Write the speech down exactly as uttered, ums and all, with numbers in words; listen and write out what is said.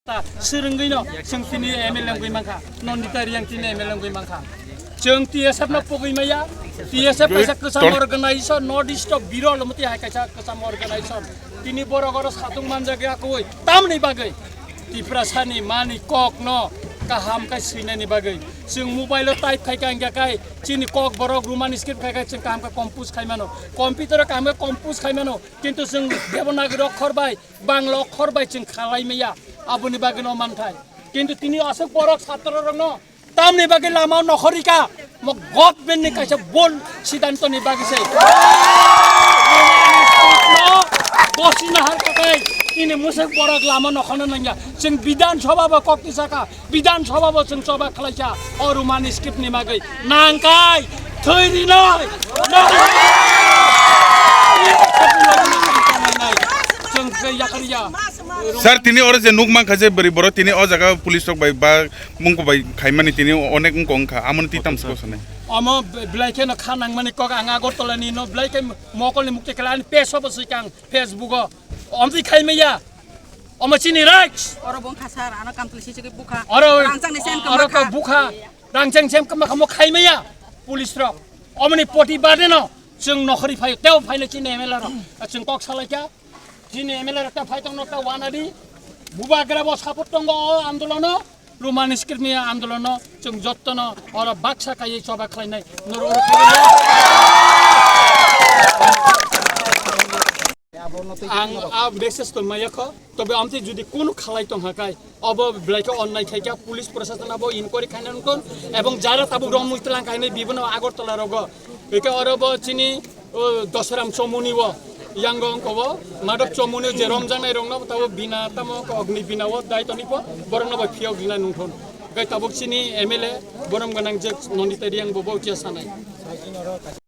Ta swrwngwi no chwng tini M L A wngwi mankha, Nandita Reang tini M L A wngwi mankha. Chwng T S F no pogwi maya, T S F kaisa kwcham organization, North East o birol mwtwi hai kaisa kwcham organization. Tini borok oro satung manjak ya koi, tamni bagwi Tiprasani mani kok no kaham kai swinani bagwi. Chwng mobile o type khai ka wngya kai, chini kok borok Roman script khai kai chwng kaham kai compose khai mano. Computer o kaham kai compose khai mano, kintu chwng Devanagari okhor bai Bangla okhor bai chwng khalai maya, aboni bagwi no manthai. Kintu tini aswk borok satro rokno tamni bagwi lama nokhorika, mo government ni kaisa bol siddhanto ni bagwi se. Bosi nahar kakai, tini musuk borok lama nokhorna nangya. Chwng Bidhan Sabha bo kok tisaka, Bidhan Sabha bo chwng choba khlaisa, o Roman script ni bagwi nangkai, thwi rinai, nangkai. Chwng khe yakariya. Sir, tini oro je nuk mankha je bwrwi borok tini o jaga police rok bai ba mungko bai khaimani tini onek wngkha wngkha, amoni twi tamo sabo sanai. Omo belai kheno kha nangmani kok ang Agartala ni no belai khe mokol ni mukti khala ani page obo swikang Facebook o. Omtwi khaimaya. Omo chini rights. Oro bongkha sir, ano kamtwlwi sichigwi bukha. Oro, rangchakni sen oro kwmakha. Bukha. Rangchak sen kwmakha mo khaimaya. Police rok. Omoni poti bade no. Chwng nokhori phai, teo phaino chini M L A rok. Chwng kok salaikha. Chini M L A rok ta phai tongno ta wanadi. Bubagra bo support tongo o andolono. Roman script ni andolono. Chwng jottono oro baksa kaiwi choba khlainai. Norok oro khainai. Ang a message to maya kho, tobe amte jodi kono khalai tong hakai, obo belai khe onnai khai kha, police proshashan abo inquiry khaina nungton, ebong jara tabuk rong mui tlang khainai bibono Agartala rogo, eke oro bo chini, o, Dosaram Chomuni o, yango ongko bo, Madhab Chomuni je romjaknai rokno tabo bina tamo khe Ogni bina o dai toni po, borokno bo phiyok rina nungthon. Gai tabuk chini M L A, borom gwnang je Nandita Reang bo bo chia sanai.